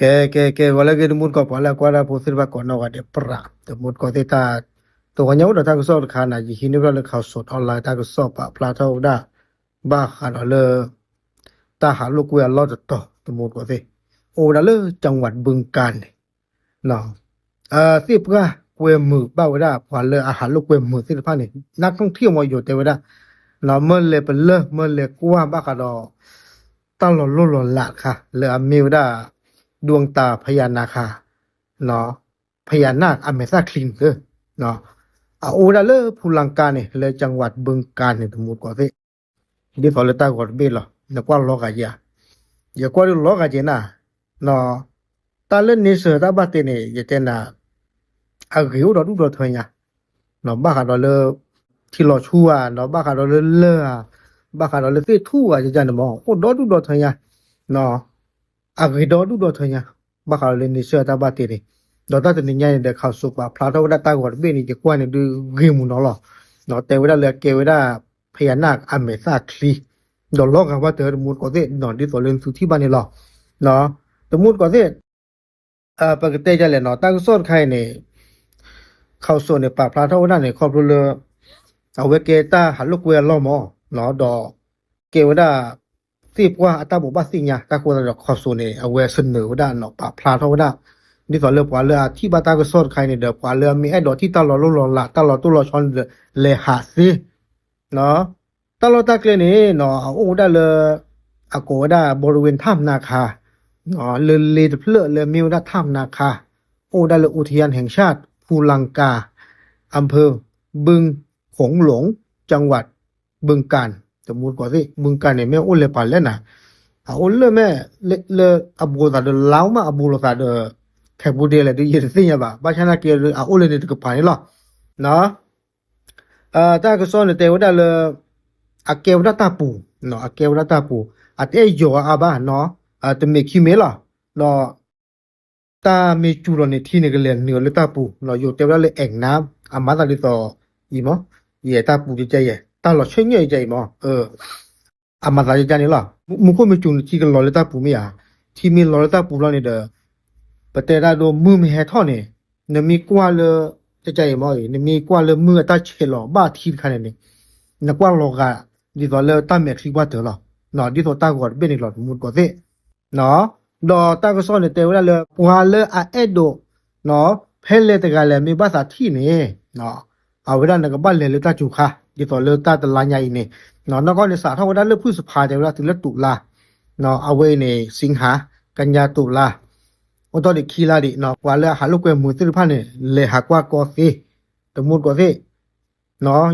ကဲ ကဲ ကဲ ဂီၤလၢအဂ့ၤ တမူတကိး ပှၤလၢအကွၢ်တၢ်ဖိသ့ၣ်တဖၣ်ကိးနီၢ်ဂၤဒဲး ပြး တမူတကိးသ့ၣ်တၢ် တဂီၤညါအိၣ်ဒီးတၢ်ကစီၣ်တခါန့ၣ် ယဟံးန့ၢ်ဘၣ်လၢ Khaosod Online တၢ်ကစီၣ်ပာ်ဖျါထီၣ်ဝဲဒၣ် ဘၣ်ဃးဒီးလၢ တၢ်ဟးလိာ်ကွဲအလီၢ်တတီၤ တမူတကိးသ့ၣ် အိၣ်ဝဲဒၣ်လၢ จังหวัดบึงกาฬ န့ၣ် သ့ၣ်ပှၢ်ကွဲမုာ်ဘၣ်ဝဲဒၣ် ပှၤလၢအဟးလိာ်ကွဲမုာ်သ့ၣ်တဖၣ်န့ၣ် นักท่องเที่ยว မ့ၢ်ယိၤတဲဝဲဒၣ် မၢလဲၤပလၢၢ် မၢလဲၤကွၢ်ဘၣ်ဃးဒီး တၢ်လီၤလိၢ်လီၤလးတခါ လၢအမ့ၢ်ဝဲဒၣ် ดวงตาพญานาคา พญานาค အမဲာ်သၣ်ချံန့ၣ် အအိၣ်ဝဲဒၣ်လၢ ภูลังกา န့ၣ် လၢ จังหวัดบึงกาฬ န့ၣ် တမူတကိးသ့ၣ် ဒ်သိးလၢတၢ်ဂီၤတဘ့ၣ်လီၤ နကွၢ်လီၤဂာ်က့ၤဧါ ယကွၢ်ဒုးလီၤဂာ်က့ၤနၤ တၢ်လၢ nature တၢ်ဘၣ်တ့န့ၣ် ယတဲနၤ အဂ့ၤအိၣ်ဒီဒူၣ်ဒီထၢညါ ဘၣ်ဃးဒီးလၢ ထံလီၤဆူဧါ ဒီးဘၣ်ဃးဒီးလၢလၢၢ်ဧါ ဘၣ်ဃးဒီးလၢသ့ၣ်ထူၣ်ဧါ ယကန့ၣ်မ့ၢ် အိၣ်ဒီဒူၣ်ဒီထၢညါ အဂ့ၤဒီဒူၣ်ဒီထၢညါ ဘၣ်ဃးဒီးလၢ nature တၢ်ဘၣ်တ့န့ၣ် ဒီးတၢ်တနံၤညါန့ၣ်ဒီး Khaosod ပာ်ဖျါထီၣ်ဝဲဒၣ်တၢ်ဂီၤတဘ့ၣ်န့ၣ် ယကွၢ်န့ၣ်ဒုးဂ့ၤမုာ်နီၤလီၤ တဲဝဲဒၣ်လၢအကဲဝဲဒၣ် พญานาค အမဲာ်သၣ်ချံ ဒီးလီၤဂာ်ဘၣ်တၢ်တမူတကိးသ့ၣ် ဒ်သိးလၢနသုထံၣ်ဘၣ်န့ၣ်လီၤ တမူတကိးသ့ၣ် ပကတဲဒ်လဲၣ်နီၤ တၢ်ကစီၣ်တခါအံၤန့ၣ် Khaosod န့ၣ် ပာ်ဖျါထီၣ်ဝဲဒၣ်န့ၣ် ခီဖျိလၢ အဝဲကဲတၢ်ဟးလိာ်ကွဲအလီၢ်မး ဒီး ကဲဝဲဒၣ် သ့ၣ်ပှၢ်အတၢ်ဘိးဘၣ်သ့ၣ်ညါ တၢ်ဃိသတးဒီး Khaosod န့ၣ် အဝဲဆနၢၤဝဲဒၣ်နီၤ ပာ်ဖျါထီၣ်ဝဲဒၣ် ဒ်သိးလၢပှၤလၢအထံၣ်ဘၣ်တၢ်ကစီၣ်တခါအံၤန့ၣ်ဒီး ပှၤလၢအမ့ၢ်အဲၣ်ဒိးထံၣ်တၢ်လီၤလိၢ်လီၤလး တၢ်လီၤတိၢ်လီၤဆီန့ၣ်ဒီး လဲၤဟးသ့ တၢ်လီၢ်တၢ်ကျဲန့ၣ်နီၤ အအိၣ်ဝဲဒၣ်လၢ အကိးဝဲဒၣ် บริเวณถ้ำนาคา လၢလ့တဖျၢၣ်လၢမ့ၢ်ဝဲဒၣ် ถ้ำนาคา အိၣ်ဝဲဒၣ်လၢ อุทยานแห่งชาติภูลังกา อำเภอบึงโขงหลง จังหวัดบึงกาฬ တမူတကိးသ့ၣ် บึงกาฬ န့ၣ် မ့ၢ်အိၣ်လၢပှၤလဲၣ်နၤ အအိၣ်လၢမ့ၢ် လၢအဘူးလိာ်သးဒီး လါမ့ၢ်အဘူးလိာ်သးဒီး Cambodia လဲၣ်ဒုး ယတသ့ၣ်ညါဘၣ် ဘၣ်ဆၣ်နာ်က့ အအိၣ်လၢန့ၣ်တကပၤန့ၣ်လီၤ တၢ်ကစီၣ်န့ၣ်တဲဝဲဒၣ်လၢ အကဲဝဲဒၣ်တၢ်ပူၤ အကဲဝဲဒၣ်တၢ်ပူၤ အတအဲၣ်ယီၤအါဘၣ်နီၤ တမ့ၢ်ခံမ့ၢ်လီၤ ဒီး တၢ်မ့ၢ်စူၤလီၤန့ၣ် ထံန့ၣ်ကလဲၤနုာ်လၢတၢ်ပူၤ ယိၤတဲဝဲဒၣ်လၢ အဲၣ်နါ အမၤသးဒ်သိး အံၤမး ယဲၢ်တၢ်ပူၤယကဲယဲၢ် တၢ်လီၤဆၢညါယကဲအံၤမး အမၤသးယကန့ၣ်လီၤ မူခိၣ်မ့ၢ်စူၤန့ၣ် ထံကလီၤလၢတၢ်ပူၤမ့ၢ်ဧါ ထံမ့ၢ်လီၤလၢတၢ်ပူၤလီၤန့ၣ်ဒီး ပတဲဒၣ်ဒိမုၢ်မ့ၢ်ဟဲထီၣ်န့ၣ် နမ့ၢ်ကွၢ်လၢ ကကဲအံၤမး နမ့ၢ်ကွၢ်လၢမုၢ်အတၢ်ဆဲးလီၤဘၣ်ထံတခါန့ၣ်န့ၣ် နကွၢ်လီၤဂာ် ဒ်သိးလၢတၢ်မဲာ်ချံကွၢ်တၢၤလီၤ ဒ်သိးတၢ်ဂီၤတဘ့ၣ်န့ၣ်လီၤ တမူတကိးသ့ၣ် ဒီးတၢ်ကစီၣ်န့ၣ်တဲဝဲဒၣ်လၢ ပှၤလၢအအဲၣ်ဒိး ဖဲလဲၣ်တဂၤလဲၣ်မ့ၢ်ဘၣ်သးထံၣ်န့ၣ် အဝဲဒၣ်နကဘၣ်လဲၤလၢတၢ်စူၤခါ ဒ်သိးလၢတၢ်တလါညါအံၤန့ၣ် နီၢ်ကီၢ်န့ၣ် စးထီၣ်ဝဲဒၣ်လၢ ဖုၣ်စဖါ တဲဝဲဒၣ်တုၤလၢ တုၤလါ အဝဲအံၤန့ၣ် စံဟါ ကညါ တုၤလါ အိၣ်တ့ၢ်ဒံးခံလါဒံး ပှၤလၢအဟးလိာ်ကွဲမုာ်သ့ၣ်တဖၣ်န့ၣ် လဲၤဟးကွၢ်ကီသ့ တမူတကိးသ့ၣ်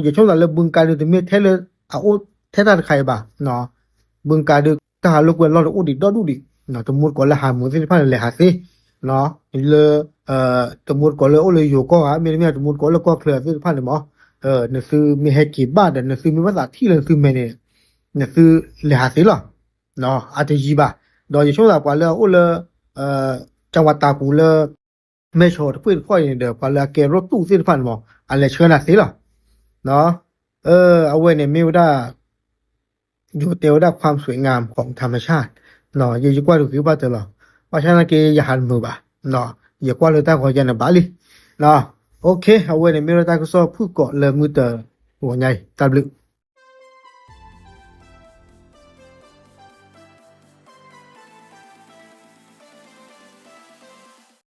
ယဆိကမိၣ်သးလၢ ဘုံကါဒုး တမ့ၢ်ထဲလၢ အအိၣ်ထဲတၢ်တခါအံၤဘၣ် ဘုံကါဒုး တၢ်ဟးလိာ်ကွဲလီၢ်တအိၣ်ဒံးဒီဒူၣ်ဒံး တမူတကိးလၢဟးမုာ်သ့ၣ်တဖၣ်န့ၣ် လဲၤဟးသ့ လၢ တမူတကိးလၢအိၣ်လၢယိၤကီၢ်ဧါ မ့တမ့ၢ် တမူတကိးလၢကီၢ်ချၢသ့ၣ်တဖၣ်န့ၣ်မး နသုမ့ၢ်ဟဲက့ၤဘၣ်ဒီး နသုမ့ၢ်ဘၣ်သးထံၣ်လၢနသုမဲာ်န့ၣ် နသုလဲၤဟးသ့လီၤ အတယံၤဘၣ် ဒီးယဆိကမိၣ်သးပှၤလၢအအိၣ်လၢ ကၠီဝၤတၤပူၤလၢ မဲၢ်ဆီးတဖှ့ၣ်တဖှီၣ်အံၤန့ၣ်ဒီး ပှၤလၢအကဲရိတူၣ်သ့ၣ်တဖၣ်န့ၣ်မး အလဲၤဆှၢနၤသ့လီၤ အဝဲန့ၣ်မ့ၢ်ဝဲဒၣ် ယတဲဝဲဒၣ် ความสวยงามของธรรมชาติ ယယကွၢ်တဂ့ၤဘၣ်တၢၢ်လီၤ ဘၣ်ဆၣ်သနာ်က့ ယဟးတမုာ်ဘၣ် ယကွၢ်လၢတၢ်ဂီၤယါန့ၣ်ဘၣ်လံ OK အဝဲန့ၣ်မ့ၢ်ဝဲဒၣ်တၢ်ကစီၣ်ဖုၣ်ကိာ်လၢမုၢ်တဂီၤညါအံၤ တၢ်ဘျုး